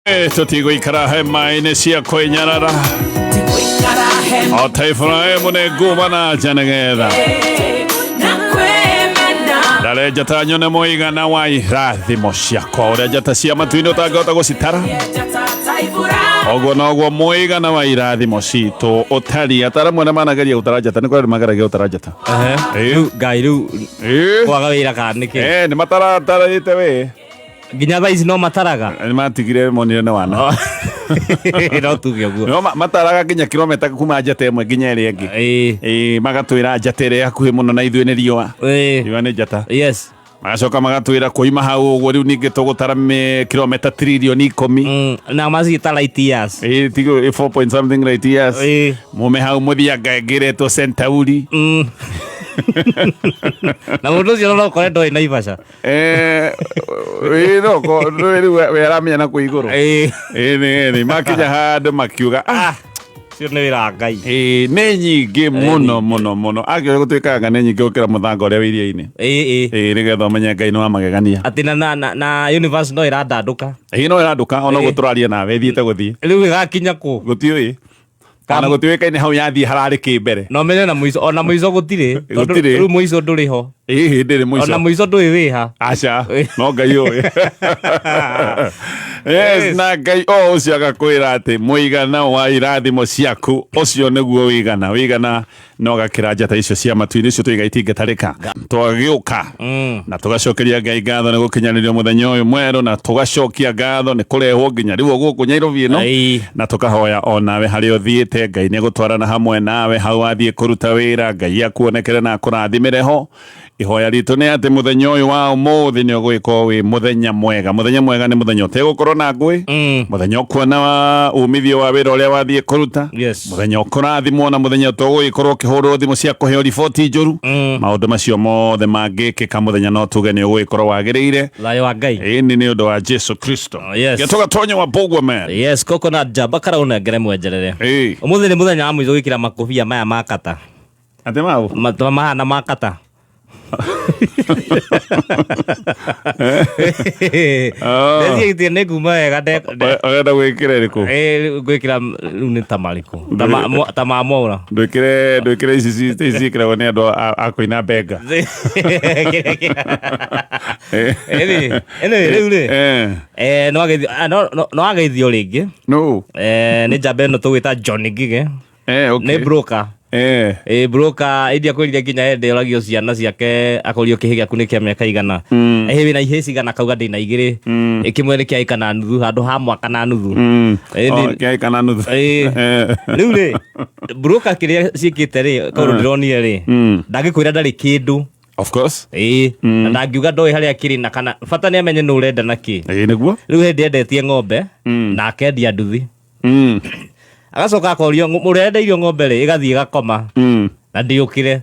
Tũtigũikara hema-inĩ cia kwĩnyarara o ta Iburahĩmu nĩ nguma na nja nĩgetha ndare njata nyone mũigana wa irathimo ciakwa ũrĩa njata cia matu-inĩ ũtangĩhota gũcitara ũguo noguo mũigana wa irathimo citũ ũtariĩ. Ataaramu arĩa manageria gũtara njata nĩ kũrĩ andũ mageragia gũtara njata. Rĩu Ngai rĩu kwaga wĩra kana nĩkĩ? Nĩ mataratarĩte we. Nginya thaa ici no mataraga. Nĩ matigire monire nĩ wana. No tuge ũguo. No mataraga nginya kilomita kuma njata ĩmwe nginya ĩrĩa ĩngĩ. Magatwĩra njata ĩrĩa hakuhĩ mũno na ithuĩ nĩ riũa. Riũa nĩ njata. Magacoka magatwĩra kuima hau ũguo rĩu ningĩ tũgũtara kilomita tririoni 10. Na maciĩta light years. Ĩĩ, tigo 4 point something light years. Mume hau mũthianga ĩngĩ ĩretwo Centauri. Na mũndũ ũcio no ũkore ndoĩ Naivasha. Ĩĩ, no ko rĩu we aramenya na kũu igũrũ. Ĩĩ, nĩ makinya handũ makiuga, ah, Ũcio nĩ wĩra wa Ngai. Ĩĩ, nĩ nyingĩ mũno mũno mũno. Angĩkorwo gũtuĩkaga nĩ nyingĩ gũkĩra mũthanga ũrĩa wĩ iria-inĩ. Ĩĩ, ĩĩ. Ĩĩ, nĩgetha ũmenye Ngai nĩ wa magegania. Atĩ na universe no ĩrandandũka. Ĩĩ, no ĩrandũka ona ũguo tũraria nawe ĩthiĩte gũthiĩ. Rĩu ĩgakinya kũ? Gũtiũĩ. Ona gũtiũĩkaine hau yathiĩ hararĩ kĩ mbere. Na ũmenye na mũico, ona mũico gũtirĩ. Tondũ Gũtirĩ. rĩu mũico ndũrĩ ho. Ĩĩ, ndĩrĩ mũico. Ona mũico ndũĩ wĩha. Aca, no Ngai ũĩ. Yes, na Ngai o ũcio agakwĩra atĩ mũigana wa irathimo ciaku ũcio nĩguo wĩigana wĩigana na ũgakĩra njata icio cia matu-inĩ icio tũiga itingĩtarĩka. Twagĩũka na tũgacokeria Ngai ngatho nĩ gũkinyanĩrio mũthenya ũyũ mwerũ, na tũgacokia ngatho nĩ kũrehwo nginya rĩu gũkũ Nyairobi ĩno, na tũkahoya o nawe harĩa ũthiĩte Ngai nĩ gũtwarana hamwe nawe hau wathiĩ kũruta wĩra, Ngai akuonekere na akũrathimĩre ho. Ihoya ritũ nĩ atĩ mũthenya ũyũ wa ũmũthĩ nĩ ũgũgĩkorwo wĩ mũthenya mwega. Mũthenya mwega nĩ mũthenya ũtegũkorwo na ngũĩ, mũthenya ũkuona wa umithio wa wĩra ũrĩa wathiĩ kũruta, mũthenya ũkũrathimwo, na mũthenya ũtũgũgĩkorwo ũkĩhũrwo thimũ cia kũheo riboti njũru. Maũndũ macio mothe mangĩkĩka mũthenya no tuge nĩ ũgũgĩkorwo wagĩrĩire. Thayũ wa Ngai. Ĩni nĩ ũndũ wa Jesu Kristo. Gĩtũgatonya wa Bogwa man. Yes, coconut jamba karaunengere mwenjerere. Ũmũthĩ nĩ mũthenya wa mũico gwĩkĩra makobia maya ma kata. Atĩ mau? Matua mahana ma kata. Oh. Ndeciria nĩ nguma wega Ũrenda gwĩkĩra ĩrĩkũ? Ngwĩkĩra rĩu nĩ ta marĩkũ? Ta ma Mwaũra. Ndwĩkĩre ici ici ciĩkĩragwo nĩ andũ a kũina benga. Anyway, rĩu rĩ no ageithio rĩngĩ. No. Nĩ njamba ĩno tũgwĩta John Ngige. Okay. Nĩ broker. Broker india kwĩrire nginya hĩndĩ oragio ciana ciake akorio kĩhĩ gĩaku nĩ kĩa mĩaka igana. Ĩhĩ wĩna ihĩ cigana akauga ndĩna igĩrĩ. Kĩmwe nĩ kĩa ĩka na nuthu handũ ha mwaka na nuthu. Oh, kĩa ĩka na nuthu. Rĩu rĩ broker kĩrĩa ciĩkĩte rĩ kaũndũ ndĩronire rĩ ndangĩkwĩra ndarĩ kĩndũ. Of course. Na ndangiuga ndoĩ harĩa kĩrĩ na kana bata nĩ amenye nũ ũrenda na kĩ. Nĩguo. Rĩu hĩndĩ endetie ng'ombe na akendia nduthi. Agacoka akorio ũrĩa endeirio ng'ombe rĩ ĩgathiĩ ĩgakoma na ndĩũkĩre.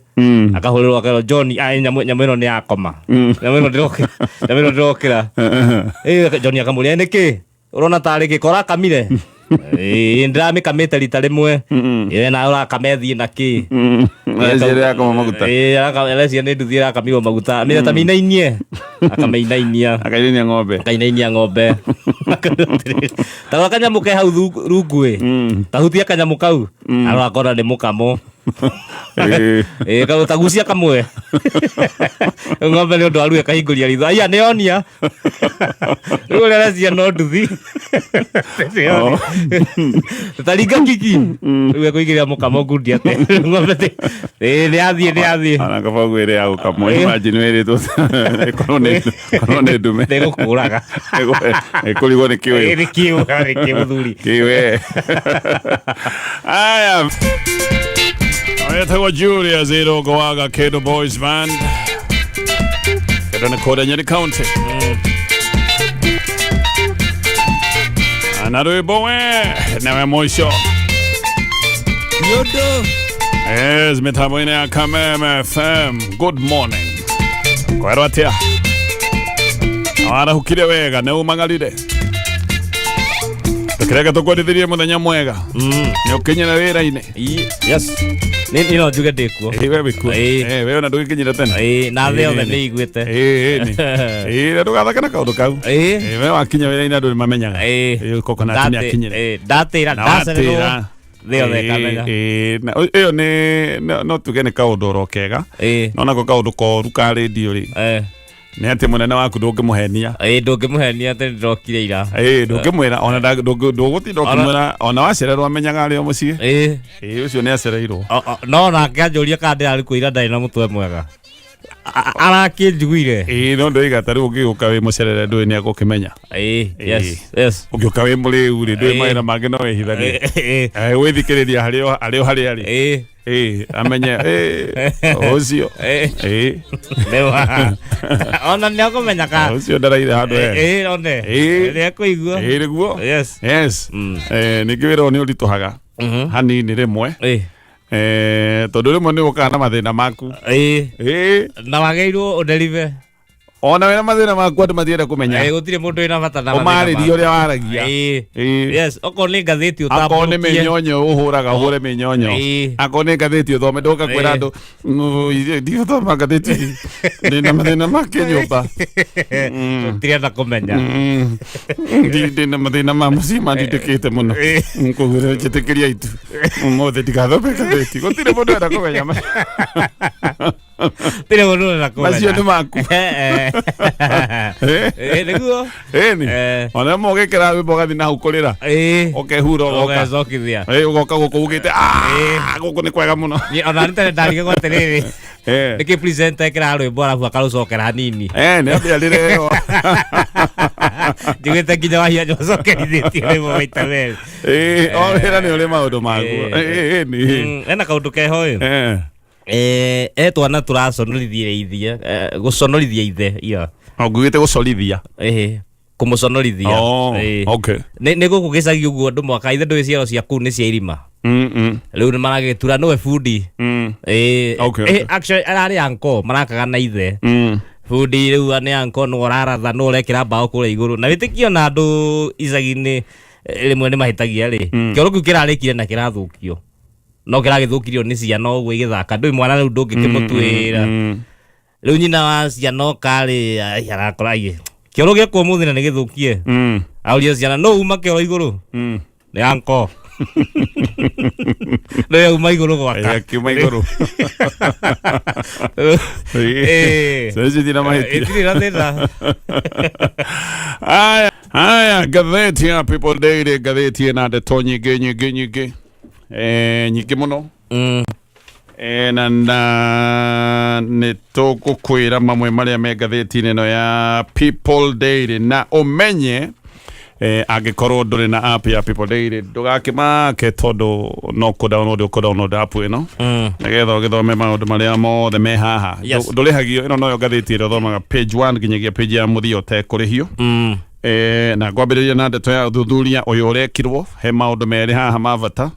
Akahũrĩrwo akerwo John, ai, nyamũ ĩno nĩ yakoma. Nyamũ ĩno ndĩrokĩra. Nyamũ ĩno ndĩrokĩra. John akamũria nĩkĩ? Ũrona tarĩ kĩ? Kora akamire? Ndĩramĩkamĩte rita rĩmwe. Nawe ũrakama ĩthiĩ na kĩ? Areciria ĩrakama maguta. Areciria nĩ nduthi ĩrakamirwo maguta. Amĩra ta mĩinainie. Akamĩinainia. Akainainia ng'ombe. Akainainia ng'ombe. Ta rora kanyamũ ke hau rungu ĩ. Ta hutia kanyamũ kau. Arora akona nĩ mũkamo. Ta gucia kamwe. Ng'ombe nĩ ũndũ wa ruo ĩkahingũria ritho. Aya nĩ yonia. Rĩu ũrĩa areciria no nduthi. Ta ringa kiki. Rĩu ekũigĩrĩra mũkamo ngundi atĩ. Ng'ombe nĩ yathiĩ, nĩ yathiĩ. Ona kaba ngwĩre ya gũkamwo, imagine wĩrĩtwo ĩkorwo nĩ ndume. Nĩ gũkũraga. Ĩkũrigwo nĩ kĩũyũ. Nĩ kĩũyũ, nĩ kĩũyũ mũthuri. Kĩũyũ. Aya. Etagwo Julius Irongo wa Gakendu Boys Band. Kendo nĩ kũrĩa Nyeri County. Na rwĩmbo we newe mũico. Nyondo. Yes, mitambo-inĩ ya Kameme FM. Good morning. Kwĩrwo atĩa? Warahukire wega nĩ umagarire. Tũkĩreke tũkwendithirie mũthenya mwega. Nĩ ũkinyĩre wĩra-inĩ. Yes. Nĩ no njuge ndĩ kuo. Ĩĩ, we wĩ kuo. Ĩĩ. Eh, we ona ndũgĩkinyire tene. Ĩĩ, na thĩ yothe Ĩĩ. nĩ iguĩte. Ĩĩ, ĩĩ, nĩ. Ĩĩ, na ndũgathake na kaũndũ kau. Ĩĩ. Ĩĩ, we wakinya wĩra-inĩ andũ nĩ mamenyaga. Ĩĩ. Ĩĩ, coconut nĩ akinyire. Ĩĩ, ndatĩra Na ndacererwo watĩra. thĩ yothe ĩkamenya. Ĩĩ, na ĩyo nĩ no tuge nĩ kaũndũ oro kega. Ĩĩ. No nako kaũndũ koru ka rĩndiũ rĩ, Eh, nĩ atĩ mũnene waku ndũngĩmũhenia. Ĩĩ, ndũngĩmũhenia atĩ nĩndĩrokire ira. Ĩĩ, ndũngĩmwĩra ona ndũgũtinda Ona- ũkĩmwĩra ona wacererwo amenyaga arĩ o mũciĩ. Ĩĩ. Ĩĩ, ũcio nĩ acereirwo. No nake anjũria kana ndĩrarĩ kuo ira ndarĩ na mũtwe mwega. Arakĩnjiguire. Ĩĩ, no ndũiga ta rĩu ũngĩũka wĩ mũcerere ndũĩ nĩ agũkĩmenya. Ĩĩ, yes, yes. Ũngĩũka wĩ mũrĩu rĩ, ndũĩ Ĩĩ. mawĩra mangĩ no wĩhithage. Ĩĩ, Eh, gwĩthikĩrĩria harĩ o harĩ o harĩa arĩ. ĩĩ. Ĩĩ, amenye ĩĩ, ũcio. Ĩĩ. Ĩĩ, Nĩwa. Ona nĩ akũmenya ka. ũcio ndaraire handũ hega. Ĩĩ, one. Ĩĩ. Nĩ ekũigua. Ĩĩ, nĩguo. Yes. Yes. Mm. Eh, ningĩ wĩra ũyũ nĩ ũritũhaga hanini rĩmwe. Ĩĩ. Eh, tondũ rĩmwe nĩ ũkaga na mathĩna maku. Ĩĩ. Ĩĩ, Na wagĩrĩirwo ũnderive. ona wĩna mathĩna maku andũ matienda kũmenya. Ĩĩ, gũtirĩ mũndũ wĩna bata na mathĩna Ũmarĩrie maku. ũrĩa waragia. Ĩĩ. Ĩĩ. Yes, okorwo nĩ ngathĩti Akorwo nĩ ũtambũrũkie. mĩnyonyo ũhũraga ũhũre mĩnyonyo. Ĩĩ. Akorwo nĩ ngathĩti ũthome ndũka kwĩra Ĩĩ. andũ ndigũthoma ngathĩti ndĩna mathĩna ma kĩnyũmba. Tũtirenda kũmenya. Ndĩna mathĩna ma mũciĩ mandindĩkĩte mũno. Koguo njĩtĩkĩria itu ũmũthĩ ndigathome ngathĩti. Gũtirĩ mũndũ enda kũmenya Gũtirĩ mũndũ ũrenda kũmenya. macio nĩ maku. Eh, eh. Ĩĩ, nĩguo. Ĩni Eh. ona rĩmwe ũgĩkĩra rwĩmbo ũgathiĩ na hau kũrĩra Ĩĩ. ũkehura ũgoka. Ũgecokithia. Ĩĩ, ũgoka gũkũ ugĩte "Ah, gũkũ nĩ kwega mũno." Niĩ ona nĩ tene ndarigagwo atĩrĩrĩ. Eh. Nĩkĩ presenter ekĩraga rwĩmbo arabu akarũcokera hanini. Eh, nĩ ambia rĩrĩ Njiguĩte nginya Wahianya ũcokerithĩtie rwĩmbo maita merĩ. Ĩĩ, o wĩra nĩ ũrĩ maũndũ maguo. Eh. Ĩĩ, ĩĩ, nĩ. Hena kaũndũ keho ĩ. Eh. Eh, twana tũraconorithia ithe, gũconorithia ithe ira. O, ngugĩte gũcorithia. Ĩhĩ, kũmũconorithia. Oh, Ĩĩ. okay. Nĩ gũkũ gĩcagi ũguo andũ mwaka ithe ndũĩ ciaro cia kũu nĩ cia irima. Rĩu nĩ maragĩtura nĩwe bundi. Ĩĩ. Okay, okay. Actually ararĩ anko marakaga na ithe. Bundi rĩu nĩ anko nĩ ũraratha nĩ ũrekĩra mbaũ kũrĩa igũrũ. Na wĩtĩkio na andũ icagi-inĩ rĩmwe nĩ mahĩtagia rĩ. Kĩoro kĩu kĩrarĩkire na kĩrathũkio. No kĩragĩthũkirio nĩ ciana ũguo igĩthaka. Ndũĩ mwana rĩu ndũngĩkĩmũtuĩra. Rĩu nyina wa ciana oka rĩ, ai, arakora ai, kĩoro gĩakwa ũmũthĩ na nĩ gĩthũkie. Auria ciana no uma kĩoro igũrũ. Nĩ anko. Nĩ auma igũrũ gwaka. Akiuma igũrũ. Ĩĩ. Ciana icio itirĩ na mahĩtia. Itirĩ na thĩna. Haya, haya, ngathĩti ya People Daily, ngathĩti ĩna ndeto nyingĩ nyingĩ nyingĩ. Eh, nyingĩ mũno. Eh, na nĩ tũgũkwĩra mamwe marĩa me ngathĩti-inĩ ĩno ya People Daily na ũmenye angĩkorwo ndũrĩ na app ya People Daily ndũgakĩmake tondũ no kũ download ũkũ download app ĩno nĩgetha ũgĩthome maũndũ marĩa mothe me haha. Yes. Ndũrĩhagio ĩno noyo ngathĩti ĩrĩa ũthomaga page 1 nginyagia page ya mũthia ũtekũrĩhio. Eh, na ngwambĩrĩria na ndeto ya ũthuthuria ũyũ ũrekirwo he maũndũ merĩ haha ma bata.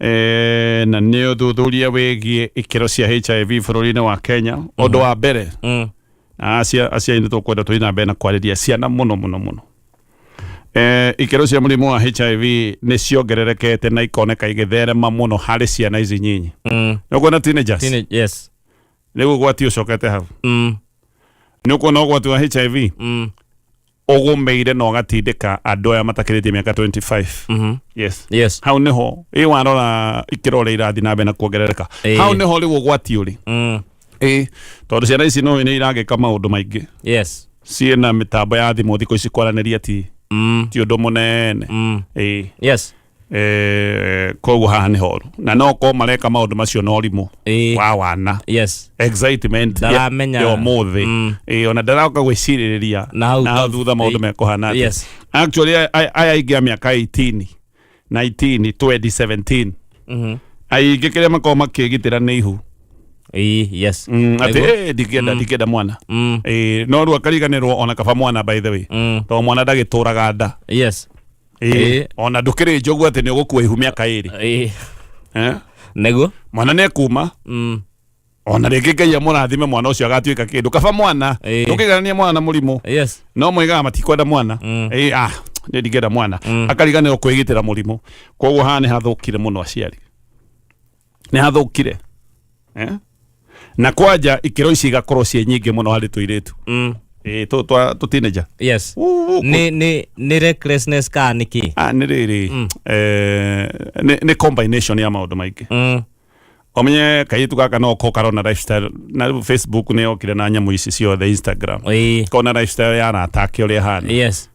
Eh, na nĩ ũthuthuria wĩgiĩ ikĩro cia HIV bũrũri-inĩ wa Kenya. Ũndũ wa mbere, aciari nĩ tũkwenda tũthiĩ na mbere na kwarĩria ciana mũno mũno mũno. Eh, ikĩro cia mũrimũ wa HIV nĩ ciongererekete na ikoneka igĩtherema mũno harĩ ciana ici nyinyi. Nĩ ũkuona teenagers? Yes. Nĩ ũgwati ũcokete hau. Nĩ ũkuona ũgwati wa HIV ũgũmĩire na ũgatindĩka andũ aya matakĩrĩtie mĩaka 25. Yes. Yes. Hau nĩho ĩ warora ikĩro ũrĩa irathiĩ na mbere na kuongerereka. Ĩĩ. Hau nĩho rĩu ũgwati ũrĩ. Ĩ tondũ ciana ici no nĩ iragĩka maũndũ maingĩ. Yes. Ciĩna mĩtambo ya thimũ thikũ ici kwaranĩria ti ti ũndũ mũnene. Ĩ. Yes. Eh, koguo haha nĩ horu na no korwo mareka maũndũ macio na ũrimũ Ĩĩ. wa wana Yes. excitement Ndaramenya. ya ũmũthĩ. Ĩĩ, ona ndarauka gwĩcirĩrĩria Na hau na hau thutha maũndũ Ĩĩ. mekũhana atĩa. Yes. Actually aya aingĩ a mĩaka 18 19 20 17 aingĩ kĩrĩa makoragwo makĩgitĩra nĩ ihu. Ĩĩ, yes. Atĩ Nĩguo. ndingĩenda ndingĩenda mwana. Ĩĩ, no rĩu akariganĩrwo ona kaba mwana by the way tondũ mwana ndagĩtũraga nda. Yes. Ĩĩ, Ĩĩ. ona ndũkĩrĩ njogu atĩ nĩ ũgũkua ihu mĩaka ĩrĩ. Ĩĩ. Eh? Nĩguo. Mwana nĩ ekuma ona rĩngĩ Ngai amũrathime mwana ũcio agatuĩka kĩndũ kaba mwana. Ĩĩ. Ndũkĩiganania mwana na mũrimũ. Yes. No moigaga matikwenda mwana. Ĩĩ, ah, nĩ ndingĩenda mwana. Akariganĩrwo kwĩgitĩra mũrimũ. Koguo haha nĩ hathũkire mũno aciari. Nĩ hathũkire, eh? Na kwanja ikĩro ici igakorwo ciĩ nyingĩ mũno harĩ tũirĩtu. Ĩ, tũ teenager. Uu, Nĩ recklessness kana nĩ kĩ? Ah, nĩ rĩrĩ, nĩ combination ya maũndũ maingĩ. Ũmenye kairĩtu gaka no ko karona lifestyle, na rĩu Facebook nĩ yokire na nyamũ ici ciothe, Instagram. Kona lifestyle ya arata ake ũrĩa ĩhana.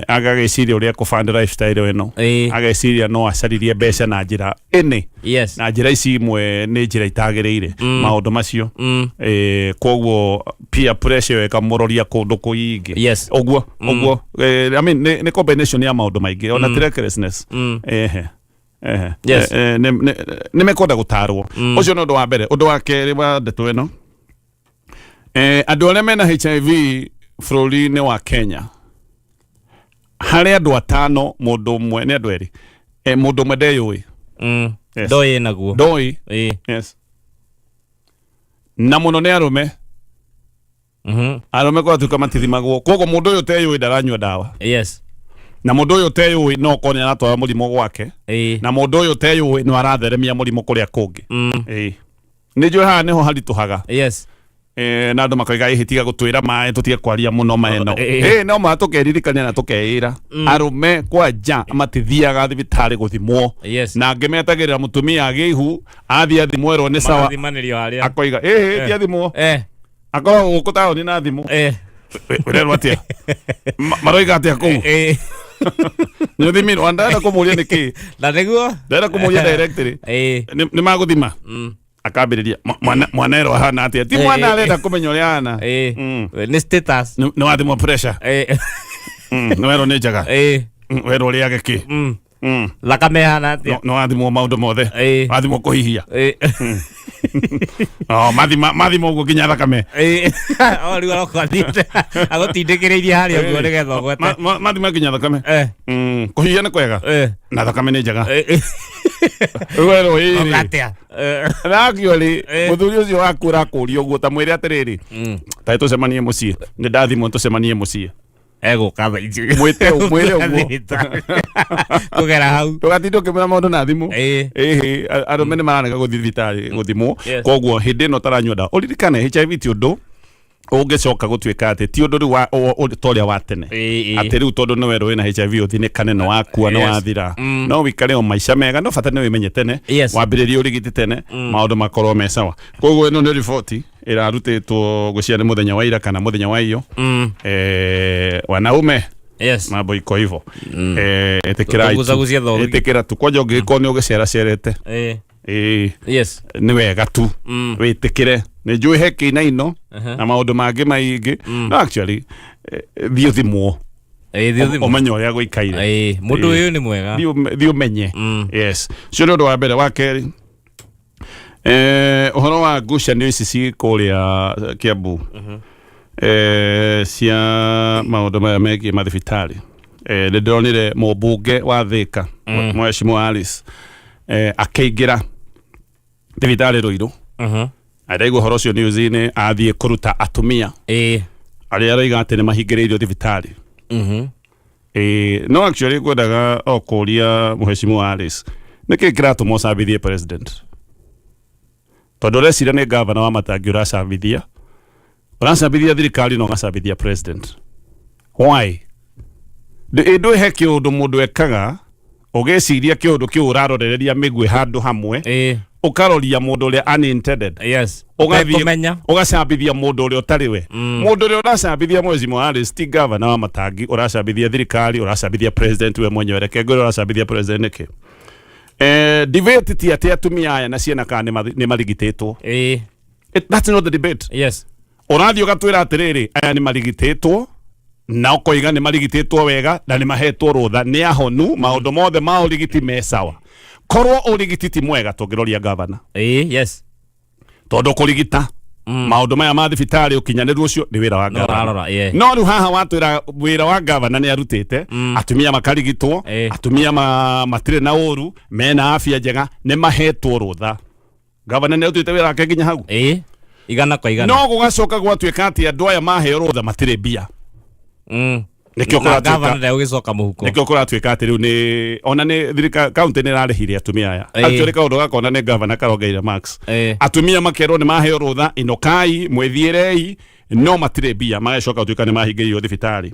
Agagĩciria ũrĩa kũband lifestyle ĩno. Ageciria no acaririe mbeca na njĩra ĩnĩ. Na njĩra ici imwe nĩ njĩra itagĩrĩire maũndũ macio. Koguo peer pressure ĩkamũroria kũndũ kũingĩ. Ũguo I mean, nĩ combination ya maũndũ maingĩ, ona ti recklessness. Ehe. Ehe. Nĩ mekwenda gũtarwo. Ũcio nĩ ũndũ wa mbere. Ũndũ wa kerĩ wa ndeto ĩno, andũ arĩa mena HIV bũrũri-inĩ wa Kenya, harĩ andũ atano mũndũ ũmwe, nĩ andũ erĩ, mũndũ ũmwe ndeyũĩ. Yes. Ndoĩ naguo. Ndoĩ. Yes, na mũno nĩ arũme. Arũme gwatuĩka matithimagwo, koguo mũndũ ũyũ ũteyũĩ ndaranyua ndawa. Na mũndũ ũyũ ũteyũĩ no okorwo nĩ aratwara mũrimũ gwake. Na mũndũ ũyũ ũteyũĩ no aratheremia mũrimũ kũrĩa kũngĩ. Ĩĩ, nĩ njũĩ haha nĩho haritũhaga. Na andũ makoiga, ĩhĩ, tiga gũtwĩra maĩ, tũtige kwaria mũno maeno. Ĩ no ma tũkeririkania na tũkeĩra arũme kwanja matithiaga thibitarĩ gũthimwo. Na angĩ metagĩrĩra mũtumia agĩe ihu, athiĩ athimwo, erwo nĩ sawa. Magathimanĩrio harĩa. Akoiga, ĩhĩ, tiathimwo. Akoragwo gũkũ taũni na thimũ. Ũrerwo atĩa? Maroiga atĩa kũu? Nĩ ũthimirwo? Ndĩrenda kũmũria nĩkĩ. Na nĩguo. Ndĩrenda kũmũria directly. Nĩ magũthima, akambĩrĩria, "Mwana erwo ahana atĩa?" Ti mwana arenda kũmenya ũrĩa ahana. Nĩ status. Nĩ wathimwo pressure? Nĩ werwo nĩ njega? Werwo ũrĩage kĩ? Thakame ĩhana atĩa? Nĩ wathimwo maũndũ mothe? Wathimwo kũhihia? Oh, mathima ũguo nginya thakame. O rĩu aroka athiĩte agũtindĩkĩrĩirie harĩa ũguo nĩgetha ũgwete. Mathima nginya thakame. Kũhihia nĩ kwega na thakame nĩ njega. Werwo ĩrĩ. Atĩa? Actually, mũthuri ũcio waku ũrakũria ũguo, ta mwĩre atĩrĩrĩ, tarĩ tũcemanie mũciĩ, nĩ ndathimwo, tũcemanie mũciĩ. Egũka thaa ici. Mwĩre ũguo. Thibitarĩ. Kũgera hau. Tũgatinda ũkĩmwĩra maũndũ na thimũ. Ĩhĩ, arũme nĩ mararega gũthiĩ thibitarĩ gũthimwo. Koguo hĩndĩ ĩno ũtaranyua ndawa, ũririkane HIV ti ũndũ ũngĩcoka gũtuĩka atĩ ti ũndũ rĩu ta ũrĩa wa tene, atĩ rĩu tondũ nĩ werwo wĩna HIV ũthinĩkane, nĩ wakua, nĩ wathira. No wĩikare o maica mega, no bata nĩ wĩmenye tene, wambĩrĩrie ũrigiti tene, maũndũ makorwo me sawa. Koguo ĩno nĩ riboti ĩrarutĩtwo gwĩciria nĩ mũthenya wa ira kana mũthenya wa iyo. Wanaume, mambo iko hivyo. Ĩtĩkĩrai tu. Tũgucagucie thogi. Ĩtĩkĩra tu kwanja ũngĩgĩkorwo nĩ ũgĩceracerete. Nĩ wega tu wĩtĩkĩre. Nĩ njũĩ he kĩinaino na maũndũ mangĩ maingĩ, no actually, thiĩ ũthimwo. Thiĩ ũthimwo. Ũmenye ũrĩa gũikaire. Mũndũ ũyũ nĩ mwega. Thiĩ ũmenye. Yes, ũcio nĩ ũndũ wa mbere. Wa kerĩ, ũhoro wa ngucanio ici ci kũrĩa Kiambu, cia maũndũ maya megiĩ mathibitarĩ, nĩ ndĩronire mũmbunge wa Thika, Mheshimiwa Alice, akĩingĩra thibitarĩ Ruiru. Ndaigua ũhoro ũcio news-inĩ, athiĩ kũruta atumia arĩa aroiga atĩ nĩ mahingĩrĩirio thibitarĩ. No actually ngwendaga o kũria Mheshimiwa Alice, nĩkĩ kĩratũma ũcambithie president? Tondũ ũreciria nĩ gavana wa Matangi ũracambithia, ũracambithia thirikari na ũgacambithia president. Why? Ndũĩ he kĩũndũ mũndũ ekaga ũgĩciria kĩũndũ kĩu ũrarorereria mĩguĩ handũ hamwe, ũkaroria mũndũ ũrĩa unintended. Ũgathiĩ Ũtekũmenya. Ũgacambithia mũndũ ũrĩa ũtarĩ we. Mũndũ ũrĩa ũracambithia, Mheshimiwa Alice, ti gavana wa Matangi ũracambithia, thirikari ũracambithia, president we mwenyewe. Reke ngwĩre ũracambithia president nĩkĩ. Debate ti atĩ atumia aya na ciana kana nĩ marigitĩtwo. That's not the debate. Ũrathiĩ ũgatwĩra atĩrĩrĩ, aya nĩ marigitĩtwo, na ũkoiga nĩ marigitĩtwo wega na nĩ mahetwo rũtha, nĩ ahonu, maũndũ mothe ma ũrigiti me sawa. Korwo ũrigiti ti mwega, tũngĩroria gavana. Tondũ kũrigita maũndũ maya ma thibitarĩ, ũkinyanĩru ũcio nĩ wĩra wa No gavana. ũrarora, yeah. No rĩu haha watwĩra wĩra wa gavana nĩ arutĩte, atumia makarigitwo, atumia matirĩ na ũru, mena afya njega, nĩ mahetwo rũtha, gavana nĩ arutĩte wĩra wake nginya hau. 100%. No gũgacoka gwatuĩka atĩ andũ aya maheo rũtha matirĩ mbia. Nĩkĩo Na kũratuĩka- gavana ndegũgĩcoka mũhuko. Nĩkĩo kũratuĩka atĩ rĩu nĩ ona nĩ thirikari kaunti nĩ ĩrarĩhire atumia aya. Actually kaũndũ gaka ona nĩ gavana karongeire max. Atumia makerwo nĩ maheo rũtha, inũkai mwĩthiĩrei, no matirĩ mbia, magacoka gũtuĩka nĩ mahingĩirio thibitarĩ.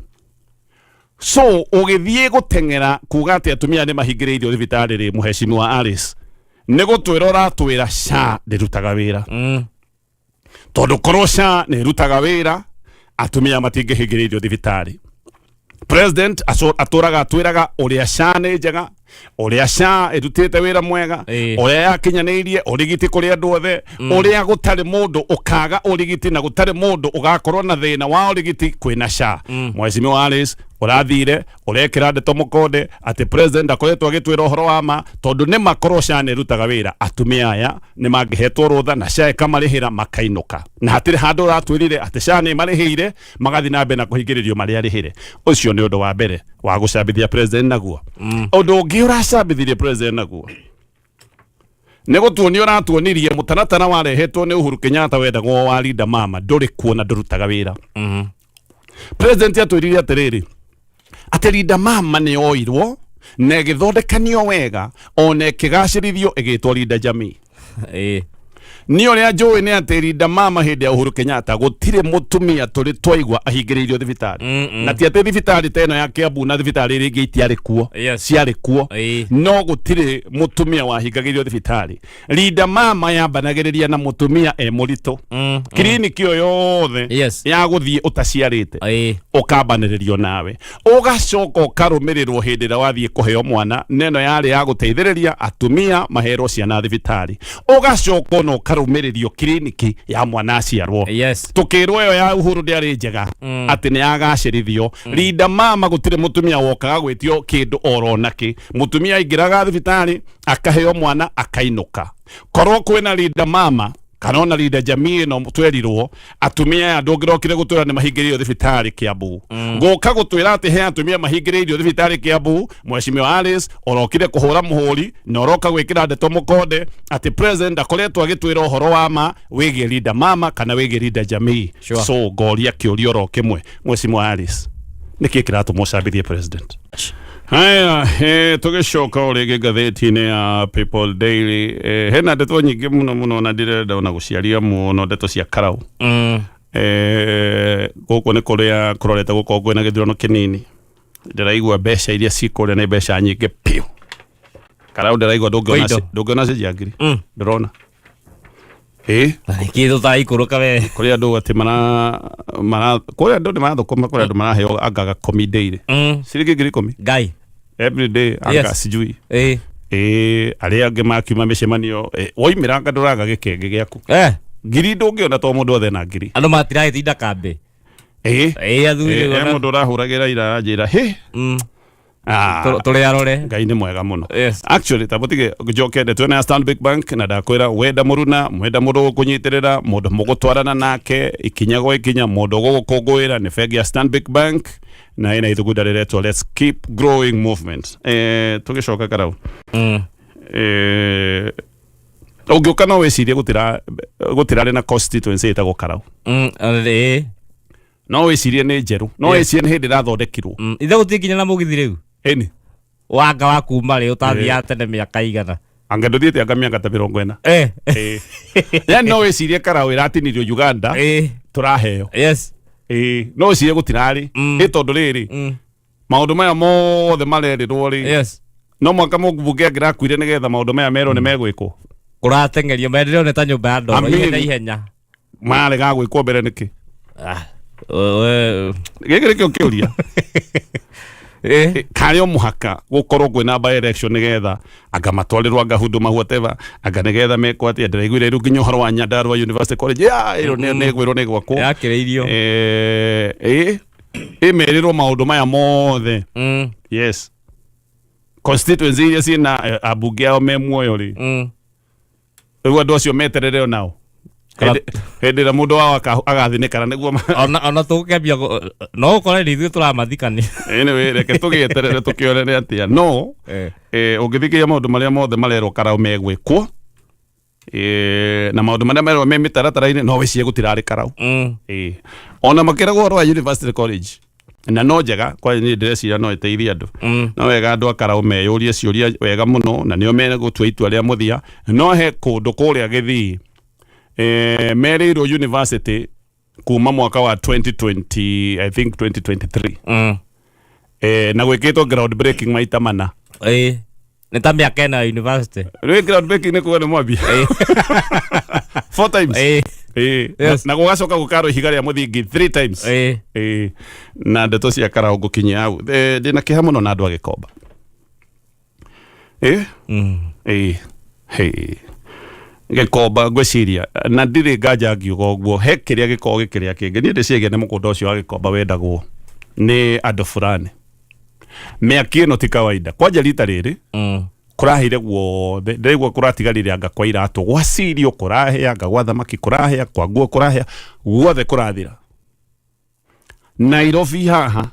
So ũgĩthiĩ gũteng'era kuga atĩ atumia nĩ mahingĩrĩirio thibitarĩ rĩ, mũhecimiwa Alice, nĩ gũtwĩra ũratwĩra SHA ndĩrutaga wĩra. Tondũ korwo SHA nĩ ĩrutaga wĩra, atumia matingĩhingĩrĩirio thibitarĩ. President atũraga atwĩraga ũrĩa SHA nĩ njega, ũrĩa SHA ĩrutĩte wĩra mwega, ũrĩa yakinyanĩirie ũrigiti kũrĩ andũ othe, ũrĩa gũtarĩ mũndũ ũkaga ũrigiti na gũtarĩ mũndũ ũgakorwo na thĩna wa ũrigiti kwĩna SHA. Mheshimiwa Alice, ũrathire ũrekĩra ndeto mũkonde atĩ president akoretwo agĩtwĩra ũhoro wa ma, tondũ nĩ makorwo SHA nĩ ĩrutaga wĩra, atumia aya nĩ mangĩhetwo rũtha na SHA ĩkamarĩhĩra makainũka, na hatirĩ handũ ũratwĩrire atĩ SHA nĩ ĩmarĩhĩire magathiĩ na mbere na kũhingĩrĩrio marĩa arĩhĩre. Ũcio nĩ ũndũ wa mbere wa gũcambithia president naguo. Ũndũ ũngĩ ũracambithirie president naguo nĩ gũtuonia ũratuonirie mũtaratara warehetwo nĩ Uhuru Kenyatta wendagwo wa Linda Mama ndũrĩ kuo na ndũrutaga wĩra. President atwĩrire atĩrĩrĩ, atĩ Linda Mama nĩ yoirwo na ĩgĩthondekanio wega ona ĩkĩgacĩrithio ĩgĩtwo Linda Jamii. Niĩ ũrĩa njũĩ nĩ atĩ Linda Mama hĩndĩ ya Uhuru Kenyatta gũtirĩ mũtumia tũrĩ twaigua ahingĩrĩirio thibitarĩ. Na ti atĩ thibitarĩ ta ĩno ya Kiambu na thibitarĩ iria ingĩ itiarĩ kuo. Ciarĩ kuo. No gũtirĩ mũtumia wahingagĩrio thibitarĩ. Linda Mama yambanagĩrĩria na mũtumia e mũritũ. Kiriniki ĩyo yothe ya gũthiĩ ũtaciarĩte ũkambanĩrĩrio nawe, ũgacoka ũkarũmĩrĩrwo hĩndĩ ĩrĩa wathiĩ kũheo mwana, na ĩno yarĩ ya gũteithĩrĩria atumia maherwo ciana thibitarĩ, ũgacoka ona ũkarũmĩrĩrio kiriniki ya mwana aciarwo. Tũkĩrwo ĩyo ya Uhuru ndĩarĩ njega, atĩ nĩ yagacĩrithio. Linda Mama gũtirĩ mũtumia wokaga gwĩtio kĩndũ oro nakĩ. Mũtumia aingĩraga thibitarĩ akaheo mwana akainũka. Korwo kwĩna Linda Mama kana ona Linda Jamii ĩno twerirwo, atumia aya ndũngĩrokire gũtwĩra nĩ mahingĩrĩirio thibitarĩ Kiambu. Gũka gũtwĩra atĩ he atumia mahingĩrĩirio thibitarĩ Kiambu, Mheshimiwa Alice ũrokire kũhũra mũhũri na ũroka gwĩkĩra ndeto mũkonde atĩ president akoretwo agĩtwĩra ũhoro wa ma wĩgiĩ Linda Mama kana wĩgiĩ Linda Jamii. So ngoria kĩũria oro kĩmwe, Mheshimiwa Alice, nĩkĩ kĩratũma ũcambithie president? Haya, tũgĩcoka o rĩngĩ ngathĩti-inĩ ya People Daily, hena ndeto nyingĩ mũno mũno na ndirenda ona gũciaria mũno ndeto cia karau. Gũkũ nĩ kũrĩa kũrorete gũkorwo kwĩna gĩthurano kĩnini. Ndĩraigua mbeca iria ciĩ kũrĩa nĩ mbeca nyingĩ piũ. Karau ndĩraigua ndũngĩona Kũindo. Ndũngĩona ciringi ya ngiri. Ndĩrona. Na nĩkĩ tũtaraikũrũka we? Kũrĩ andũ atĩ mara mara kũrĩ andũ nĩ marathũkũma, kũrĩ andũ maraheo anga gakomi daily. Ciringi 10,000. Ngai. Every day anga sijui. Arĩa angĩ makiuma mĩcemanio, woimĩra anga ndũraga gĩkenge gĩaku. Ngiri ndũngĩona to mũndũ othe na ngiri. Andũ matiragĩtinda kambĩ. Athuri He mũndũ ũrahũragĩra ira aranjĩra hĩ. Tũrĩ arore. Ngai nĩ mwega mũno. Actually tamũtige njoke ndeto ĩno ya Stanbic Bank, na ndakwĩra wenda mũruna, mwenda mũndũ gũkũnyitĩrĩra, mũndũ mũgũtwarana nake ikinya gwa ikinya, mũndũ ũgũgũkũngũĩra nĩ bengi ya Stanbic Bank, na ĩna ithugunda rĩretwo Let's Keep Growing Movement. Tũgĩcoka karau. Ũngĩũka no wĩcirie gũtirarĩ na constituency ĩtagwo Karau. No wĩcirie nĩ njerũ, no wĩcirie nĩ hĩndĩ ĩrathondekirwo. Ithe gũtirĩ nginya na mũgithi rĩu. Ĩni. Wanga wa kuma rĩ ũtathiaga tene mĩaka igana. Anga ndũthiĩte anga mĩaka ta 40. Yani no wĩcirie Karau ĩratinirio Uganda. Tũraheo. No wĩcirie gũtirarĩ. Ĩ tondũ rĩrĩ, maũndũ maya mothe marerĩrwo rĩ. No mwaka mũmbunge angĩrakuire nĩgetha maũndũ maya merwo nĩ megwĩkwo. Kũrateng'erio mendire ta nyũmba ya ndoro. Amini. Ihenya ihenya. Marega gwĩkwo mbere nĩkĩ? Gĩkĩ nĩkĩo kĩũria. Karĩ o mũhaka gũkorwo kwĩna by election nĩgetha anga matwarĩrwo anga huduma whatever, anga nĩgetha mekwo atĩa. Ndĩraiguire rĩu nginya ũhoro wa Nyandarua University College, ya ĩyo nĩ ĩgwĩrwo nĩ gwakwo. Yakĩrĩirio. Ĩmerĩrwo maũndũ maya mothe. Yes. Constituency iria ciĩna ambunge ao me muoyo rĩ. Rĩu andũ acio meterere onao. Hĩndĩ ĩrĩa mũndũ wao agathinĩkana nĩguo Ona tũgũkĩambia no ũkore nĩ ithuĩ tũramathikania. Anyway, reke tũgĩeterere tũkĩonere atĩa. No, ũngĩthikĩrĩria maũndũ marĩa mothe marerwo Karau megwĩkwo, na maũndũ marĩa merwo me mĩtaratara-inĩ, no wĩcirie gũtirarĩ Karau. Ona makĩragwo ũhoro wa University College. Na no njega kwa niĩ ndĩreciria no ĩteithie andũ. No wega andũ a Karaũ meyũrie ciũria wega mũno, na nĩo megũtua itua rĩa mũthia. No he kũndũ kũrĩa Gĩthii merĩirwo university kuma mwaka wa 2020, I think 2023, na gwĩkĩtwo ground breaking maita mana. Ĩĩ, nĩ ta mĩaka 4 ya university. Rĩu ground breaking nĩ kuga nĩ mwambia four times. Ĩĩ. Na gũgacoka gũkarwo ihiga rĩa mũthingi three times. Ĩĩ. Na ndeto cia Karaũ ngũkinyia hau. Ndĩna kĩeha mũno na andũ a Gĩkomba. Ĩĩ. Ĩĩ. Hey. Gĩkomba ngwĩciria na ndirĩ nganja ngiuga ũguo, he kĩrĩa gĩkoragwo gĩkĩrĩa kĩngĩ. Niĩ ndĩciragia nĩ mũgũnda ũcio wa Gĩkomba wendagwo nĩ andũ fulani. Mĩaki ĩno ti kawaida. Kwanja rita rĩrĩ kũraheire guothe, ndĩraigua kũratigarire anga kwa iratũ, gwa cirio kũrahĩa, anga gwa thamaki kũrahĩa, kwa nguo kũrahĩa, guothe kũrathira. Nairobi haha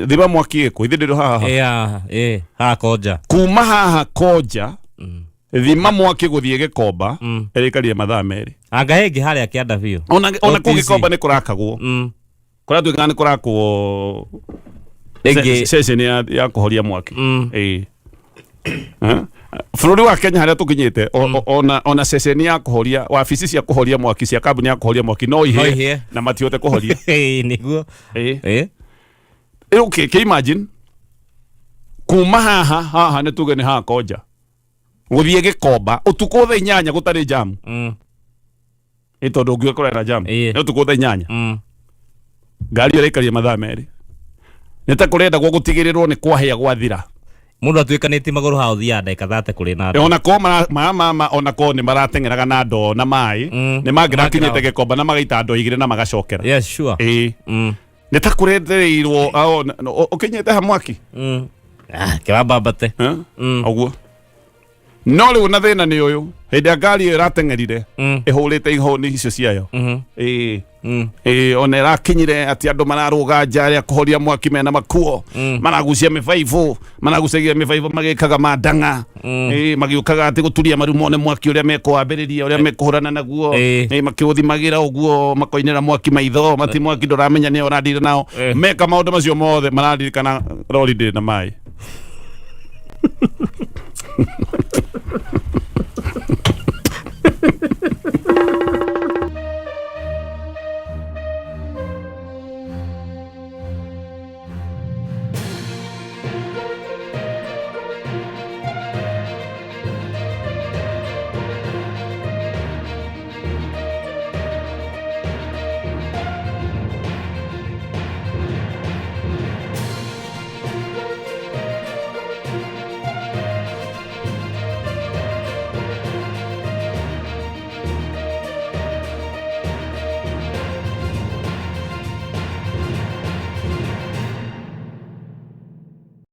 thima mwaki ĩkũ ithe ndĩrĩ haha. Ĩĩ, ĩĩ, haha Konja. Kuma haha Konja thima mwaki gũthiĩ Gĩkomba ĩrĩkarie mathaa 2. Anga ĩngĩ harĩa kĩanda biũ. Ona kũu OTC. Gĩkomba nĩ kũrakagwo, kũratuĩkaga nĩ kũrakwo Rĩngĩ ceceni ya kũhoria mwaki. Ĩĩ. Bũrũri wa Kenya harĩa tũkinyĩte, ona ceceni ya kũhoria, wabici cia kũhoria mwaki cia kambuni ya kũhoria mwaki no No ihĩe ihĩe. na matihote kũhoria. Ĩĩ, nĩguo. Ĩĩ. Ĩĩ. Okay, can you imagine kuma haha haha nĩ tuge nĩ haha Konja gũthiĩ Gĩkomba ũtukũ thaa 8 gũtarĩ jamu? Ĩ tondũ ũngiuga kũrera jamu Ĩĩ. nĩ ũtukũ thaa 8, ngari ĩyo ĩraikaria mathaa 2, nĩ ta kũrendagwo gũtigĩrĩrwo nĩ kwahĩa gwathira. Mũndũ atuĩkanĩtie magũrũ haha ũthiaga ndagĩka 30 kũrĩ na andũ. Ona ko mama ona ko nĩ marateng'eraga na ndoo na maĩ, nĩ mangĩrakinyĩte Gĩkomba na magaita ndoo 2 na magacokera. Yes, sure. Ĩĩ. Nĩ ta kũrendereirwo ũkinyĩte ha mwaki. Ah, kĩrambambate. Eh? Ũguo no rĩu na thĩna nĩ ũyũ, hĩndĩ ya ngari ĩyo ĩrateng'erire ĩhũrĩte ihũni icio ciayo. Ĩĩ. Ĩĩ, ona ĩrakinyire atĩ andũ mararũga nja arĩa kũhoria mwaki mena makuo, maragucia mĩbaibũ, maragucagia mĩbaibũ magĩkaga mandang'a. Ĩĩ, magĩũkaga atĩ gũturia maru mone mwaki ũrĩa mekũwambĩrĩria, ũrĩa mekũhũrana naguo. Ĩĩ, makĩũthimagĩra ũguo, makoinĩra mwaki maitho mati mwaki ndũramenya nĩ ũrandira nao. Meka maũndũ macio mothe, mararirikana rori ndĩrĩ na maĩ.